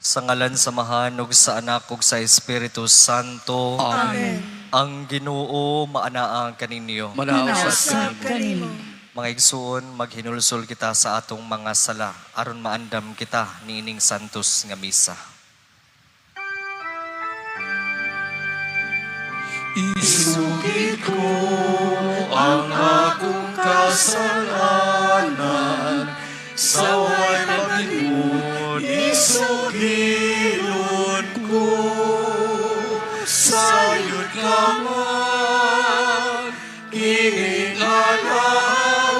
Sa ngalan sa Amahan ug sa Anak ug sa Espiritu Santo. Amen. Ang Ginoo maanaa kaninyo. Manausap kanimo. Mga igsuon, maghinulsol kita sa atong mga sala aron maandam kita niining santos nga misa. Isugid ko ang akong kasalanan sa way paglimod, isugilon ko sayod ka man kining alaw,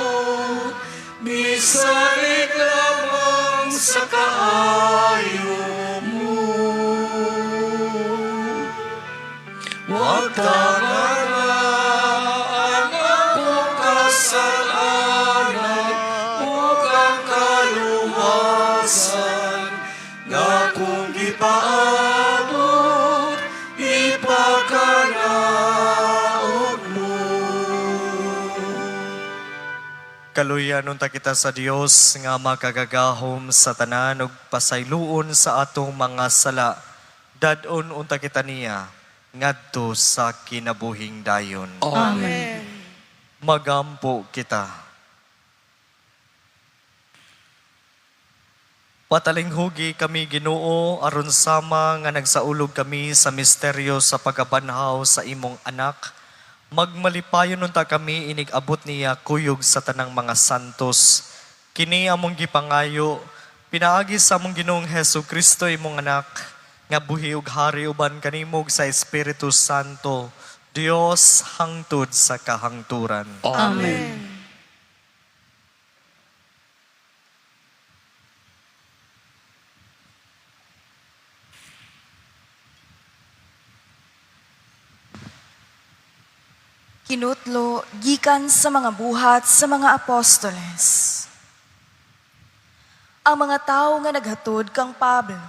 misalig lamang sa kaayo mo. Huwag tangara ang akong kasalanan ug ang kaluwasan nga kung gipaabot, ipakanaog mo. Kaluyan unta kita sa Dios nga makagagahom sa tanan ug pasayloon sa atong mga sala. Dad-on unta kita niya ngadto sa kinabuhing dayon. Amen. Magampo kita. Patalinghugi kami, Ginoo, aron sama nga nagsaulog kami sa misteryo sa pagkabanhaw sa imong anak. Magmalipayon unta kami inig abot niya kuyog sa tanang mga santos. Kini among gipangayo pinaagi sa among Ginoong Hesus Kristo, imong anak, nga buhi ug hari uban kanimo ug sa Espiritu Santo, Dios hangtod sa kahangturan. Amen. Kinutlo gikan sa mga Buhat sa mga Apostoles. Ang mga tawo nga naghatod kang Pablo,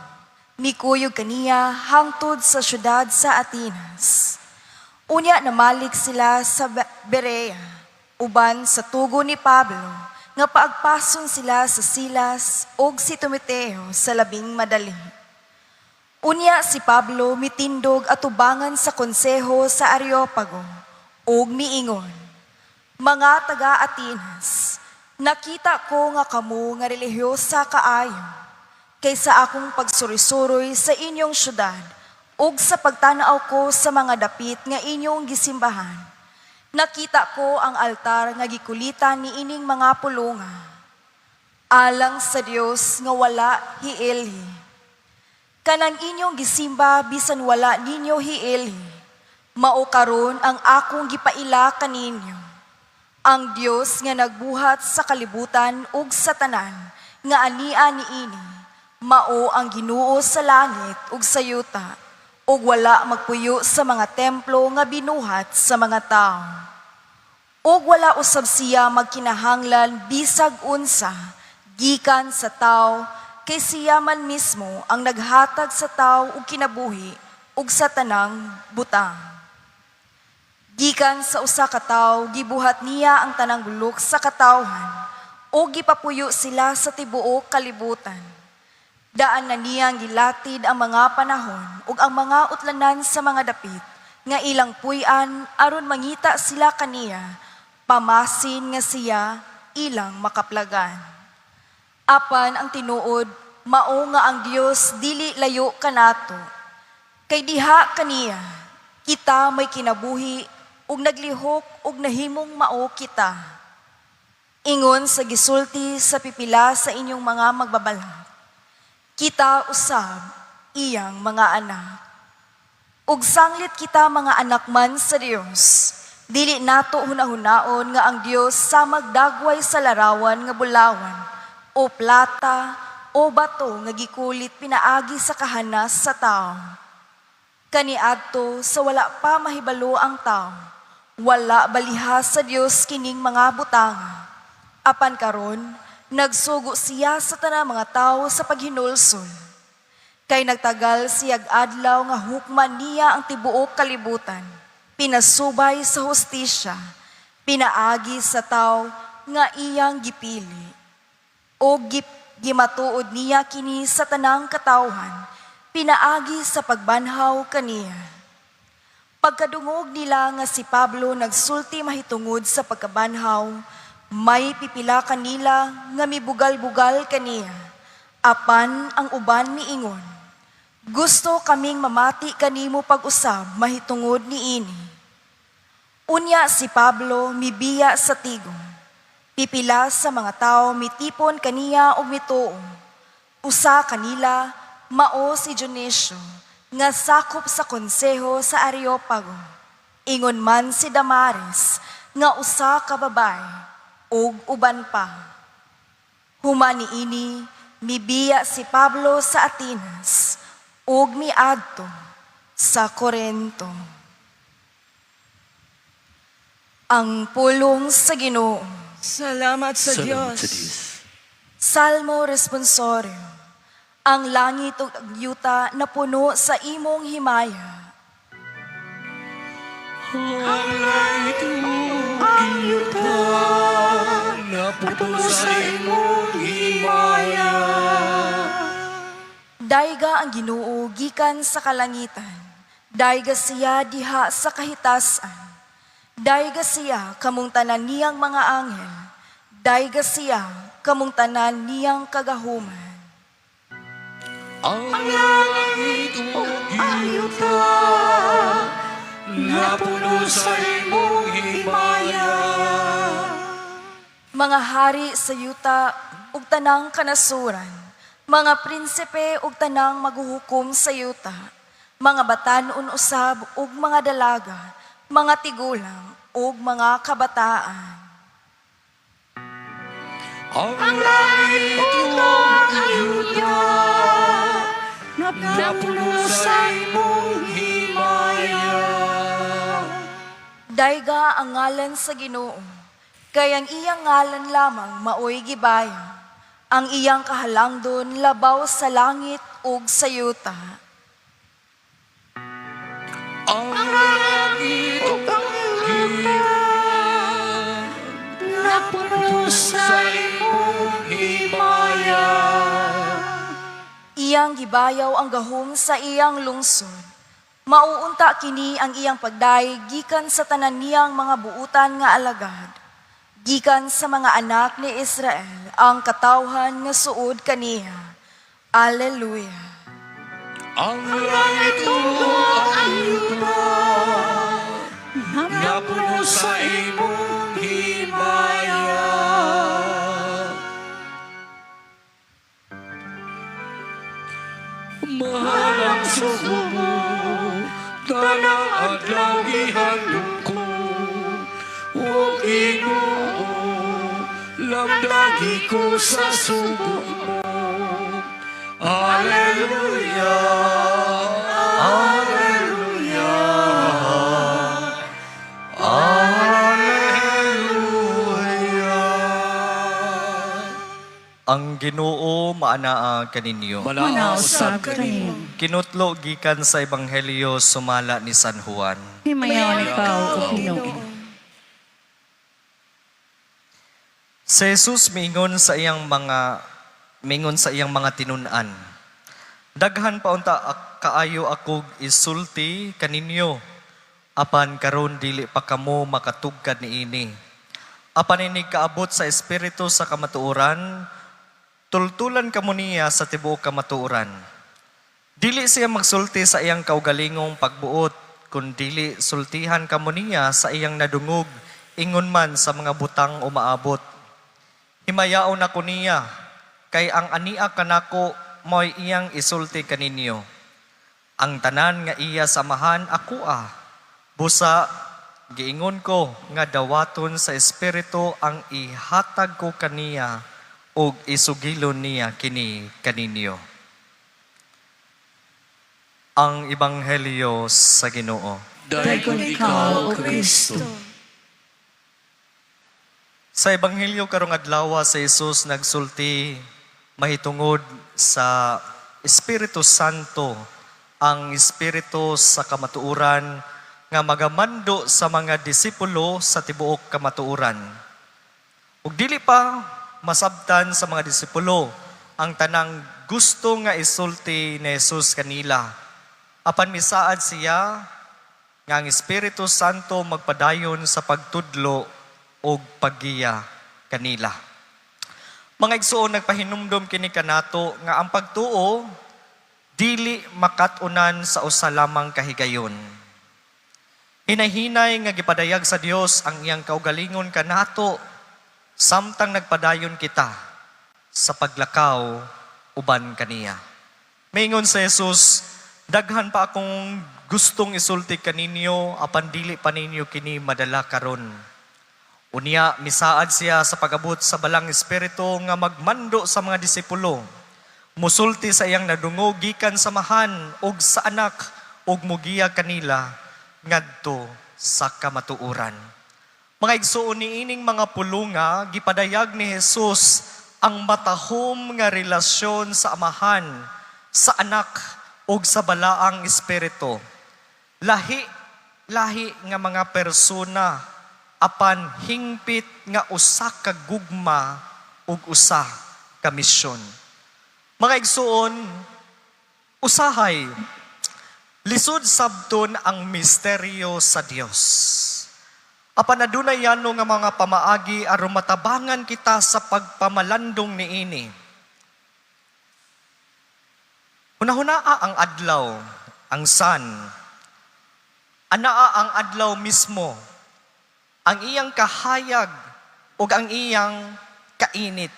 mikuyog kaniya hangtod sa syudad sa Atenas. Unya namalik sila sa Berea, uban sa tugo ni Pablo, nga paagpason sila sa Silas ug si Timoteo sa labing madali. Unya si Pablo mitindog atubangan sa konseho sa Areopago ug miingon, "Mga taga Atenas, nakita ko nga kamo nga relihiyosa kaayo kaysa akong pagsuroy-suroy sa inyong syudad ug sa pagtanaw ko sa mga dapit nga inyong gisimbahan. Nakita ko ang altar nga gikulitan niining mga pulunga alang sa Dios nga wala hiilhi. Kanang inyong gisimba bisan wala ninyo hiilhi, mao karon ang akong gipaila kaninyo. Ang Dios nga nagbuhat sa kalibutan ug sa tanan nga ania niini, mao ang Ginoo sa langit ug sa yuta, ug wala magpuyo sa mga templo nga binuhat sa mga tawo. Ug wala usab siya magkinahanglan bisag unsa gikan sa tawo, kay siya man mismo ang naghatag sa tawo og kinabuhi ug sa tanang butang. Gikan sa usa ka tawo gibuhat niya ang tanang bulok sa katawhan ug gipapuyo sila sa tibuok kalibutan. Daan na niyang gilatid ang mga panahon ug ang mga utlanan sa mga dapit nga ilang puy-an aron mangita sila kaniya, pamasin nga siya ilang makaplagan. Apan ang tinuod mao nga ang Dios dili layo kanato. Kay diha kaniya kita may kinabuhi ug naglihok ug nahimong mao kita. Ingon sa gisulti sa pipila sa inyong mga magbabalak, kita usab iyang mga anak. Ug sanglit kita mga anak man sa Dios, dili nato hunahunaon nga ang Dios sa magdagway sa larawan nga bulawan o plata o bato nga gikulit pinaagi sa kahanas sa tao. Kaniadto sa wala pa mahibalo ang tao, wala baliha sa Dios kining mga butanga. Apan karon, nagsugo siya sa tanang mga tao sa paghinulsol. Kay nagtagal siyag adlaw nga hukman niya ang tibuok kalibutan, pinasubay sa hustisya, pinaagi sa tao nga iyang gipili. O Gimatuod niya kini sa tanang katawhan, pinaagi sa pagbanhaw kaniya. Pagkadungog nila nga si Pablo nagsulti mahitungod sa pagkabanhaw, may pipila kanila nga mibugal-bugal kaniya. Apan ang uban miingon, "Gusto kaming mamati kanimo pag-usab mahitungod niini." Unya si Pablo mibiya sa tigom. Pipila sa mga tao mitipon kaniya og mituo. Usa kanila mao si Dionisio nga sakop sa konseho sa Areopago. Ingon man si Damaris nga usa ka babae ug uban pa. Human niini, mibiya si Pablo sa Atenas ug miadto sa Corinto. Ang pulong sa Ginoo. Salamat sa Salamat Diyos. sa Diyos. Salmo Responsorio. Ang langit ug ang yuta napuno sa imong himaya. Ang langit ug yuta napuno sa imong himaya. Dayga ang Ginoo gikan sa kalangitan. Dayga siya diha sa kahitasan. Dayga siya kamong tanan niyang mga anghel. Dayga siya kamong tanan niyang kagahuman. Ang langit ug yuta napuno sa imong himaya. Mga hari sa yuta ug tanang kanasuran, mga prinsipe ug tanang maguhukom sa yuta, mga batan-on usab ug mga dalaga, mga tigulang ug mga kabataan. Ang langit ug yuta napuno sa imong himaya. Dayga ang ngalan sa Ginoo, kay ang iyang ngalan lamang maoy gibayo. Ang iyang kahalangdon labaw sa langit ug sa yuta. Ang langit ug yuta napuno sa imong himaya. Iyang gibayaw ang gahom sa iyang lungsod. Mao unta kini ang iyang pagdayeg gikan sa tanan niyang mga buutan nga alagad. Gikan sa mga anak ni Israel ang katawhan nga suod kaniya. Alleluia. Ang langit ug ang yuta napuno sa imong himaya. Mahal ang sugo mo, tanang adlaw gihandom ko. O Ginoo, lamdagi ko sa sugo mo. Alleluia, Alleluia, Alleluia. Ang Ginoo maanaa kaninyo. Manaa usab kanimo. Kinutlo gikan sa Ebanghelyo sumala ni San Juan. Himayaon ikaw, O Ginoo. Si Jesus miingon sa iyang mga tinun-an, "Daghan pa unta kaayo akog isulti kaninyo, apan karon dili pa kamo makatugkad niini. Apan inig kaabot sa Espiritu sa kamatuoran, tultulan kamo niya sa tibuok kamatuoran. Dili siya magsulti sa iyang kaugalingong pagbuot, kun dili sultihan kamo niya sa iyang nadungog, ingon man sa mga butang umaabot. Himayaon ako niya, kay ang ania kanako mo'y iyang isulti kaninyo. Ang tanan nga iya sa Amahan akoa. Busa, giingon ko nga dawaton sa Espiritu ang ihatag ko kaniya ug isugilon niya kini kaninyo." Ang Ebanghelyo sa Ginoo. Dayon ikaw, O Kristo. Sa Ebanghelyo karong adlaw, si Jesus nagsulti mahitungod sa Espiritu Santo, ang Espiritu sa kamatuoran nga magamando sa mga disipulo sa tibuok kamatuoran. Ug dili pa masabtan sa mga disipulo ang tanang gusto nga isulti ni Jesus kanila. Apan misaad siya nga ang Espiritu Santo magpadayon sa pagtudlo og paggiya kanila. Mga igsuon, nagpahinumdom kini kanato nga ang pagtuo dili makat-unan sa usa lamang kahigayon. Hinahinay nga gipadayag sa Dios ang iyang kaugalingon kanato samtang nagpadayon kita sa paglakaw uban kaniya. Maingon sa Jesus, "Daghan pa akong gustong isulti kaninyo, apan dili pa ninyo kini madala karon." Unya, misaad siya sa pag-abot sa Balaang Espiritu nga magmando sa mga disipulo. Musulti sa iyang nadungog gikan sa Amahan ug sa Anak ug mugiya kanila ngadto sa kamatuoran. Mga igsuon, niining mga pulunga, gipadayag ni Jesus ang matahom nga relasyon sa Amahan, sa Anak ug sa Balaang Espiritu. Lahi lahi nga mga persona, apan hingpit nga usa ka gugma ug usa ka misyon. Mga igsuon, usahay lisod sabton ang misteryo sa Dios. Apan adunay yano nga mga pamaagi aron matabangan kita sa pagpamalandong niini. Hunahunaa ang adlaw, ang sun. Anaa ang adlaw mismo, ang iyang kahayag ug ang iyang kainit.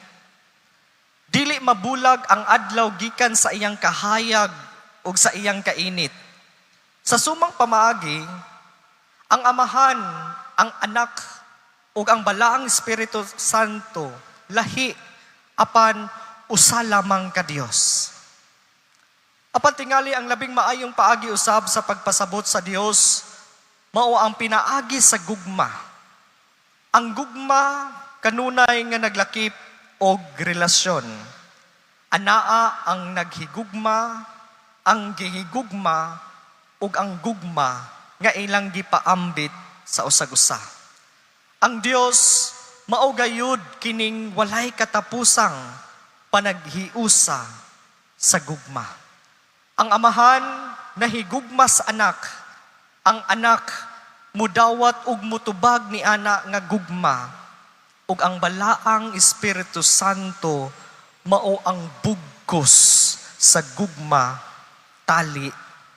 Dili mabulag ang adlaw gikan sa iyang kahayag ug sa iyang kainit. Sa sumang pamaagi, ang Amahan, ang Anak, ug ang Balaang Espiritu Santo lahi, apan usa lamang ka Dios. Apan tingali ang labing maayong paagi usab sa pagpasabot sa Dios mao ang pinaagi sa gugma. Ang gugma kanunay nga naglakip og relasyon. Anaa ang naghigugma, ang gihigugma ug ang gugma nga ilang gipaambit sa usag-usa. Ang Dios mao gayud kining walay katapusang panaghiusa sa gugma. Ang Amahan nahigugma sa Anak, ang Anak mudawat ug mutubag ni ana nga gugma, ug ang Balaang Espiritu Santo mao ang bugkos sa gugma tali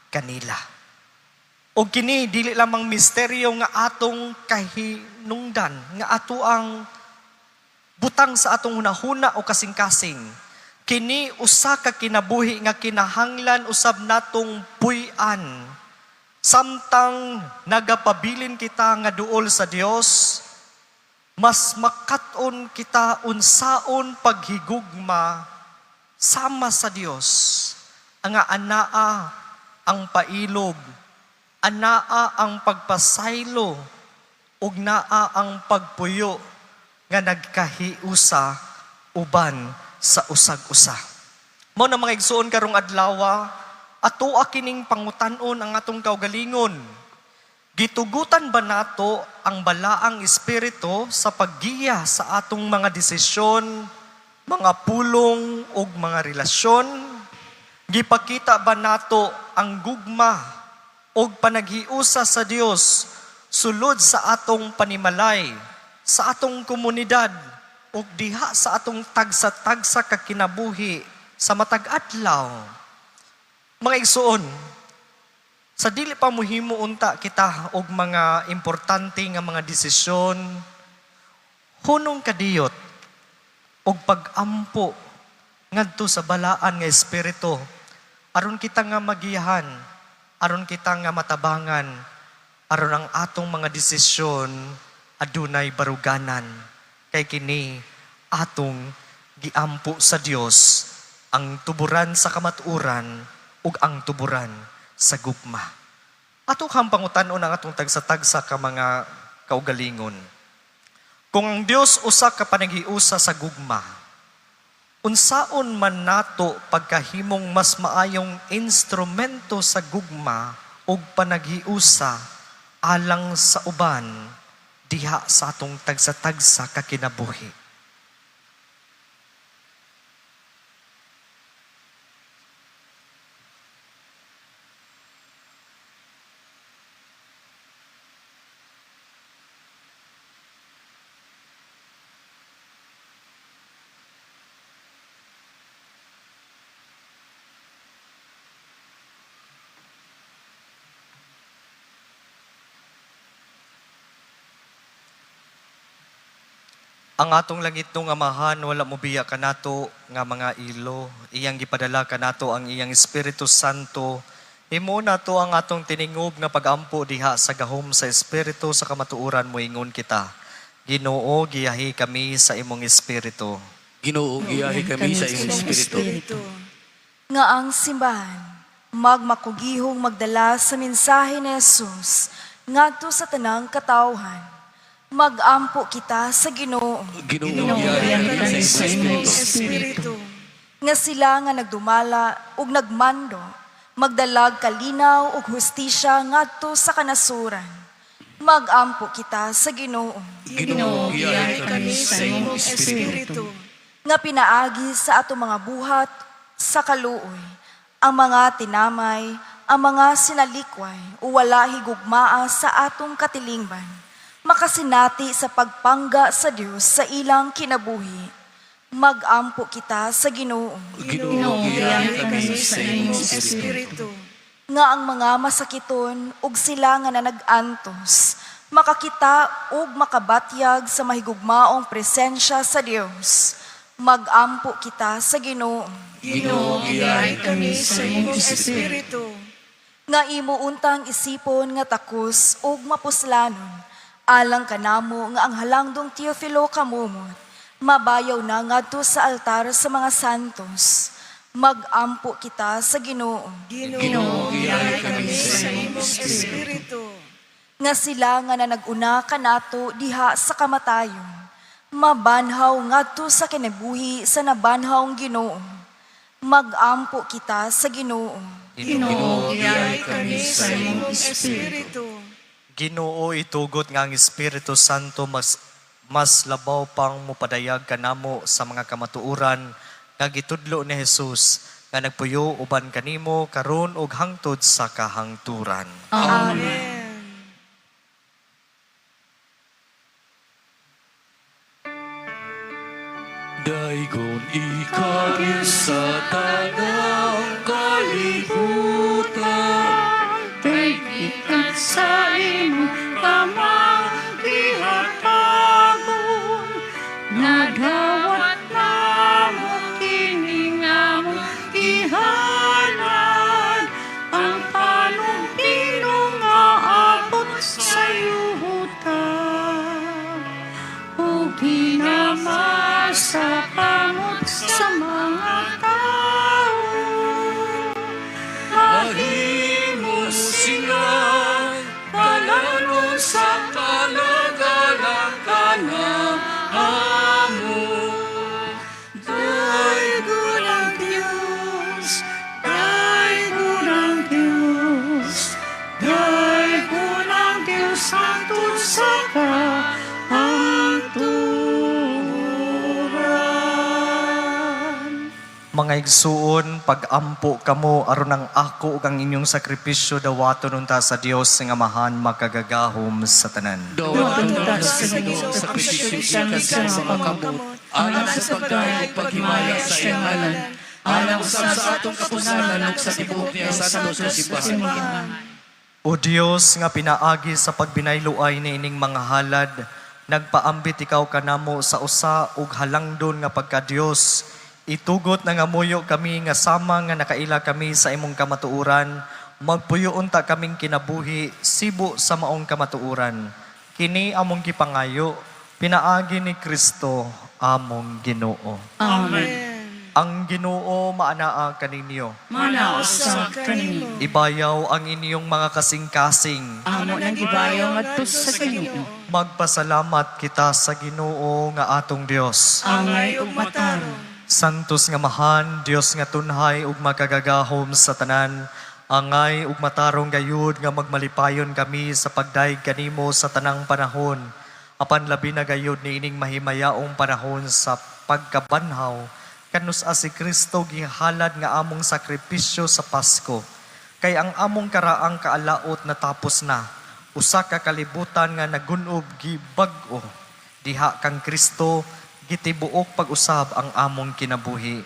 kanila. Og kini dili lamang misteryo nga atong kahinungdan, nga ato ang butang sa atong hunahuna o kasing-kasing. Kini usa ka kinabuhi nga kinahanglan usab natong puy-an. Samtang nagapabilin kita nga duol sa Dios, mas makat-on kita unsaon paghigugma sama sa Dios. Ang anaa ang pailob, anaa ang pagpasaylo, ug naa ang pagpuyo nga nagkahiusa uban sa usag-usa. Mao na, mga igsuon, karong adlawa, atoa kining pangutan-on ang atong kaugalingon. Gitugutan ba nato ang Balaang Espiritu sa paggiya sa atong mga desisyon, mga pulong ug mga relasyon? Gipakita ba nato ang gugma ug panaghiusa sa Dios sulod sa atong panimalay, sa atong komunidad, ug diha sa atong tagsa-tagsa ka kinabuhi sa matag adlaw? Mga igsuon, sa dili pa muhimo unta kita og mga importante nga mga desisyon, hunong kadiyot og pag-ampo ngadto sa Balaan nga Espiritu aron kita nga magiyahan, aron kita nga matabangan, aron ang atong mga desisyon adunay baruganan, kay kini atong giampo sa Dios, ang tuburan sa kamatuoran ug ang tuburan sa gugma. Ato kang pangutan-on ang atong tagsa-tagsa ka mga kaugalingon. Kung ang Dios usa ka panaghiusa sa gugma, unsaon man nato pagkahimong mas maayong instrumento sa gugma ug panaghiusa alang sa uban diha sa atong tagsa-tagsa ka kinabuhi? Ang atong langitnong Amahan wala mobiya kanato nga mga ilo. Iyang gipadala kanato ang iyang Espiritu Santo. Himo nato ang atong tiningob nga pagampo diha sa gahom sa Espiritu sa kamatuoran, moingon kita. Ginoo, giyahi kami sa imong Espiritu. Ginoo, giyahi kami sa imong Espiritu. Nga ang simbahan magmakugihong magdala sa mensahe ni Jesus ngadto sa tanang katawhan. Magampo kita sa Ginoo. Ginoo, giyahi kami sa imong Espiritu. Nga sila nga nagdumala ug nagmando magdalag kalinaw ug hustisya ngadto sa kanasuran. Magampo kita sa Ginoo. Ginoo, giyahi kami sa imong Espiritu. Nga pinaagi sa ato mga buhat sa kaluoy ang mga tinamay, ang mga sinalikway o wala higugmaa sa atong katilingban, makasinati sa pagpangga sa Dios sa ilang kinabuhi. Magampo kita sa Ginoo. Ginoo, giyahi kami sa imong Espiritu. Nga ang mga masakiton ug sila nga nanag-antos makakita ug makabatyag sa mahigugmaong presensya sa Dios. Magampo kita sa Ginoo. Ginoo, giyahi kami sa imong Espiritu. Nga imo untang isipon nga takos ug mapuslanon alang kanamo nga ang halangdong Teofilo Camomot mabayaw na ngadto sa altar sa mga santos. Magampo kita sa Ginoo. Ginoo, giyahi kami sa imong Espiritu. Nga sila nga nanag-una kanato diha sa kamatayon mabanhaw ngadto sa kinabuhi sa nabanhawng Ginoo. Magampo kita sa Ginoo. Ginoo, giyahi kami sa imong Espiritu. Ginoo, itugot nga ang Espiritu Santo mas mas labaw pang mopadayag kanamo sa mga kamatuoran nga gitudlo ni Jesus nga nagpuyo uban kanimo karon ug hangtod sa kahangturan. Amen. Daygon ikaw sa tanang kalibutan. Gikan sa imong kamang gihatagon, nadawat namo kini nga among gihalad, ang panumpilong nga abot sa yuta ug ginamasa kamot sa mga tao. Mahimo sila kalanon sa kalagalang amo. Daygon ang Diyos, daygon ang Diyos, daygon ang Diyos hangtod sa kahangturan. Mga igsuon, pag-ampo kamo aron ang ako ug ang inyong sakripisyo dawaton unta sa Dios nga Amahan makagagahom sa tanan. Dawaton ta sa Ginoo sa sakripisyo gikan sa mga kamot, alang sa pagdayeg ug paghimaya sa iyang ngalan, alang usab sa atong kapusanan ug sa tibuok niyang santos nga simbahan. O Dios nga pinaagi sa pagbinayloay niining mga halad, nagpaambit ikaw kanamo sa usa ug halangdon nga pagka-Dios. Itugot na nga muyo kami nga sama nga nakaila kami sa imong kamatuoran, magpuyo unta kaming kinabuhi sibo sa maong kamatuoran. Kini among gipangayo, pinaagi ni Kristo among Ginoo. Amen. Ang Ginoo maanaa kaninyo. Mana usab kanimo. Ibayaw ang inyong mga kasing-kasing. Amo nang gibayaw ngadto sa Ginoo. Magpasalamat kita sa Ginoo nga atong Dios. Angay ug matarong. Santos nga Amahan, Dios nga tunhay ug makagagahom sa tanan, angay ug matarong gayud nga magmalipayon kami sa pagdayeg kanimo sa tanang panahon. Apan labi na gayud niining mahimayaong panahon sa pagkabanhaw, kanus-a si Kristo gihalad nga among sakripisyo sa Pasko. Kay ang among karaang kaalaot natapos na, usa ka kalibutan nga nagunob gibag-o. Diha kang Kristo gitibuok pag-usab ang among kinabuhi.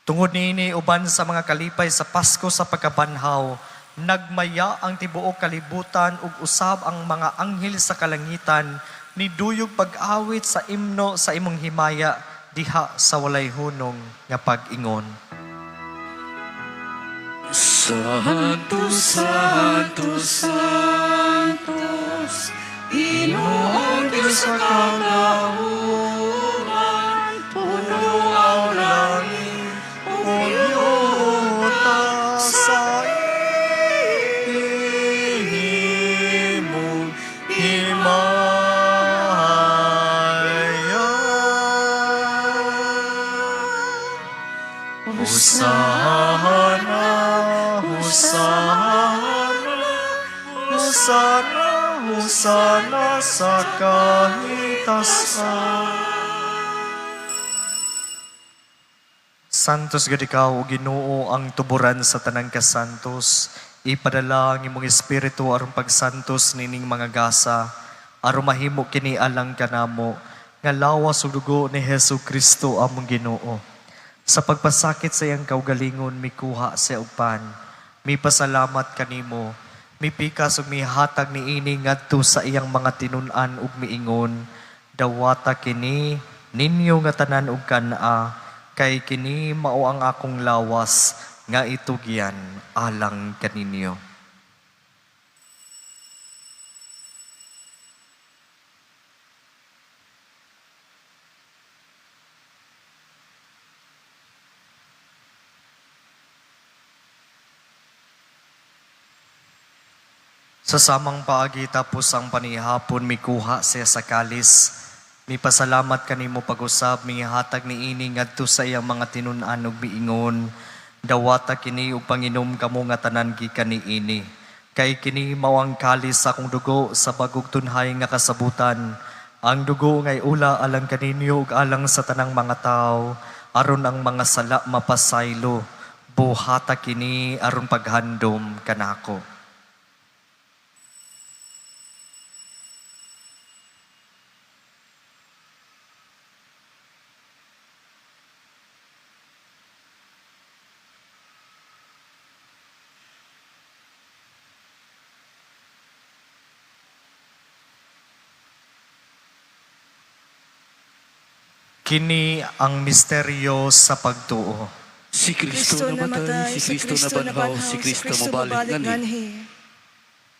Tungod niini uban sa mga kalipay sa Pasko sa pagkabanhaw, nagmaya ang tibuok kalibutan ug usab ang mga anghel sa kalangitan. niduyog pag-awit sa imno sa imong himaya diha sa walay hunong nga pag-ingon. Santo, Santo, Santos, Ginoong Diyos sa kagahuman, puno ang langit ug yuta sa imong himaya. Hosana, Hosana, Hosana, Hosana sa kahitasan. Santos gid ikaw, o Ginoo, ang tuburan sa tanang kasantos. Ipadala ang imong espiritu aron pagsantos nining mga gasa, aron mahimo kini alang kanamo nga lawas ug dugo ni Hesus Kristo among Ginoo. Sa pagpasakit sa iyang kaugalingon mikuha siya og pan. Mipasalamat kanimo, mipikas ug mihatag niini ngadto sa iyang mga tinun-an ug miingon, dawata kini ninyo nga tanan og kan-a, kay kini mao ang akong lawas nga itugyan alang kaninyo. Sa samang paagi tapos ang panihapon mikuha siya sa kalis. Mipasalamat kanimo pag-usab, mihatag niini ngadto sa iyang mga tinun-an ug miingon. Dawata kini ug panginom kamo nga tanan gikan niini. Kay kini mao ang kalis sa akong dugo sa bagong tunhay nga kasabutan. Ang dugo ngay ula alang kaninyo ug alang sa tanang mga tawo aron ang mga sala mapasaylo. Buhata kini aron paghandom kanako. Kini ang misteryo sa pagtuo. Si Kristo namatay, si Kristo nabanhaw, si Kristo mobalik nganhi.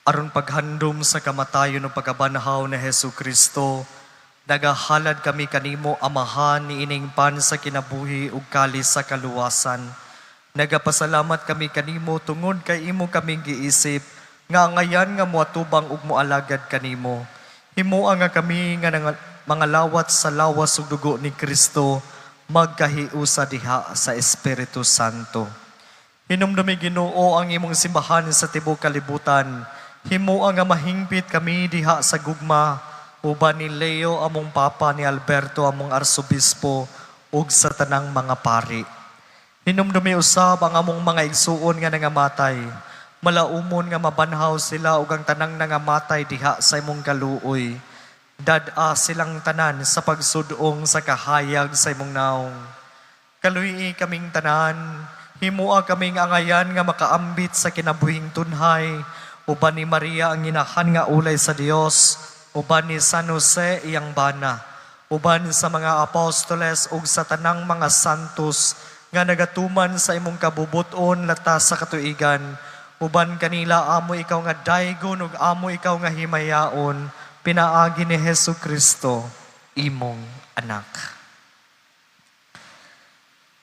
Aron paghandom sa kamatayon ug pagkabanhaw ni Hesus Kristo, nagahalad kami kanimo Amahan niining pan sa kinabuhi ug kalis sa kaluwasan. Nagapasalamat kami kanimo tungod kay imo kaming giisip nga angayan nga moatubang ug moalagad kanimo. Himoa nga kami nga mga lawat sa lawas ug dugo ni Kristo magkahiusa diha sa Espiritu Santo. Hinumdumi Ginoo ang imong simbahan sa tibuok kalibutan. Himoa nga mahingpit kami diha sa gugma uban ni Leo among Papa, ni Alberto among Arsobispo ug sa tanang mga pari. Hinumdumi usab ang among mga igsuon nga nangamatay. Malaumon nga mabanhaw sila ug ang tanang nangamatay diha sa imong kaluoy. Dad-a silang tanan sa pagsudong sa kahayag sa imong naong. Kaluyi kaming tanan, himua kaming angayan nga makaambit sa kinabuhing tunhay, uban ni Maria ang inahan nga ulay sa Dios, uban ni San Jose iyang bana, uban sa mga apostoles ug sa tanang mga santos nga nagatuman sa imong kabubuton latas sa katuigan, uban kanila amo ikaw nga daygon ug amo ikaw nga himayaon, pinaagi ni Hesus Kristo, imong anak.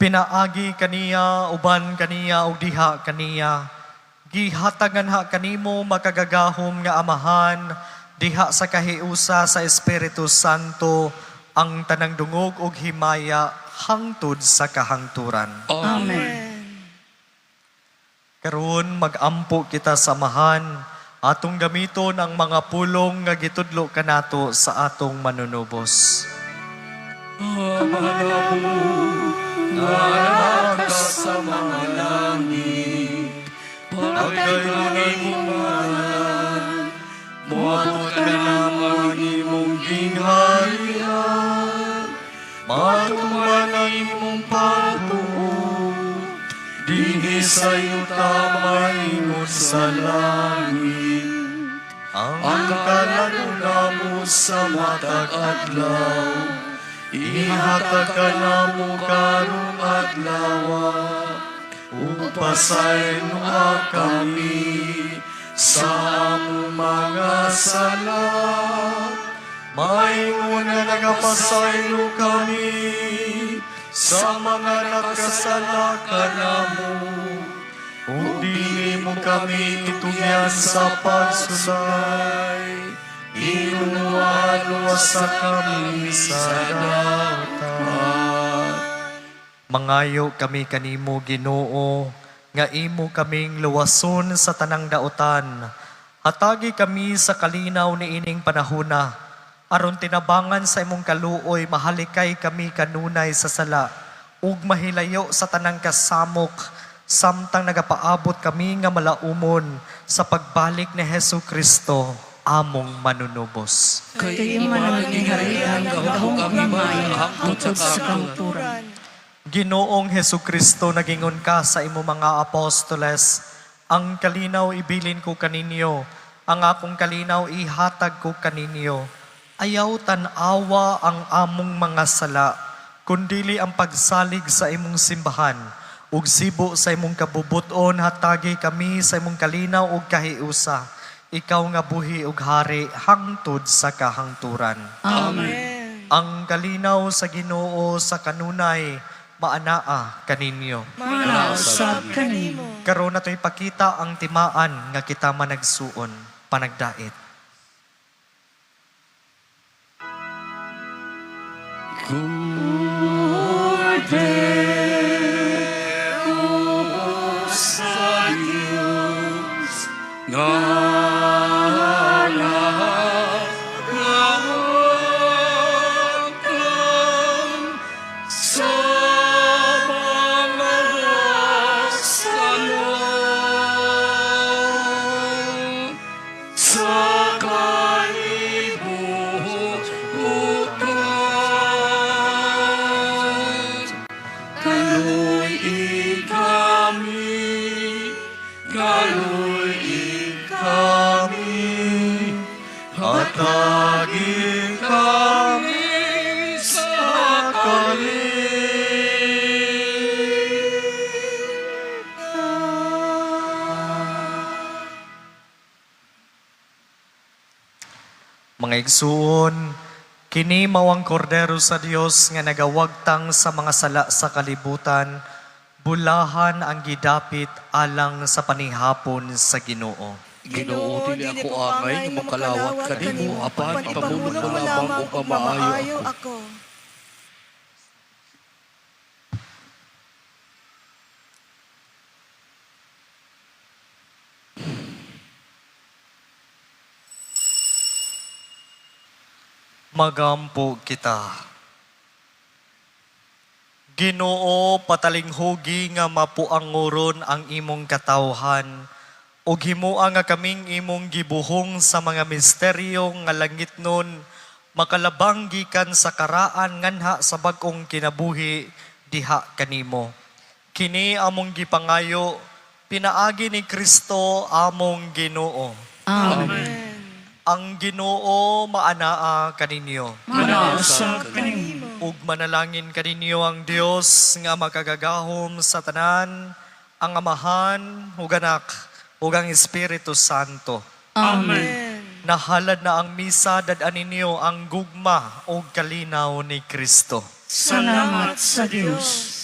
Pinaagi kaniya, uban kaniya, ug diha kaniya. Gihatagan ha kanimo makagagahom nga Amahan, diha sa kahiusa sa Espiritu Santo, ang tanang dungog ug himaya hangtod sa kahangturan. Amen. Karon magampo kita sa Amahan, atong gamiton ang mga pulong nga gitudlo kanato sa atong manunubos. Ama namo, nga naa ka sa mga langit, pagdaygon ang imong ngalan, moabot kanamo ang imong gingharian, matuman ang imong pagtuo, dinhi sa yuta maingon sa langit. Ang kalan-on namo sa matag adlaw, ihatag kanamo karong adlaw, ug pasayloa kami sa among mga sala, maingon nga nagapasaylo kami sa mga nakasala kanamo. Ug dili mo kami itugyan sa pagsulay, Ginoo, luwasa kami sa dautan. Mangayo kami kanimo, Ginoo, nga imo kaming luwason sa tanang dautan. Hatagi kami sa kalinaw niining panahuna, aron tinabangan sa imong kaluoy mahalikay kami kanunay sa sala, ug mahilayo sa tanang kasamok, samtang nagapaabot kami nga malaumon sa pagbalik ni Hesu Kristo, among manunubos. Kay imo man ang gingharian, gahom ug himaya, hangtod sa kamatuoran. Ginoong Hesu Kristo, nagingon ka sa imo mga apostoles, "Ang kalinaw ibilin ko kaninyo, ang akong kalinaw ihatag ko kaninyo. Ayaw tan-awa ang among mga sala, kundili ang pagsalig sa imong simbahan. Ug sibo sa imong kabubuton, hatagi kami sa imong kalinaw ug kahiusa. Ikaw nga buhi ug hari hangtod sa kahangturan." Amen. Ang kalinaw sa Ginoo sa kanunay maanaa kaninyo. Maanaa usab kanimo. Karon nato ipakita ang timaan nga kita managsuon panagdait. Kordero sa Diyos nga nagawagtang sa mga sala sa kalibutan. Kaloy kami, kaloy kami, Hatagi kami sa kalit. Mga igsuon, kini mao ang kordero sa Dios nga nagawagtang sa mga sala sa kalibutan, bulahan ang gidapit alang sa panihapon sa Ginoo. Ginoo, dili ako angay nga makalawat kanimo, apan ipamulong mo lamang ug mamaayo ako. Ako. Magampo kita. Ginoo, patalinghugi nga mapuanguron ang imong katawhan ug himoa nga kaming imong gibuhong sa mga misteryo nga langitnon makalabang gikan sa karaan nganha sa bag-ong kinabuhi diha kanimo. Kini among gipangayo pinaagi ni Kristo among Ginoo. Amen. Ang Ginoo maanaa kaninyo. Maanaa usab kanimo. Ug manalangin kaninyo ang Dios nga makagagahom sa tanan, ang Amahan ug Anak ug ang Espiritu Santo. Amen. Nahalad na ang misa, dad-an ninyo ang gugma ug kalinaw ni Kristo. Salamat sa Dios.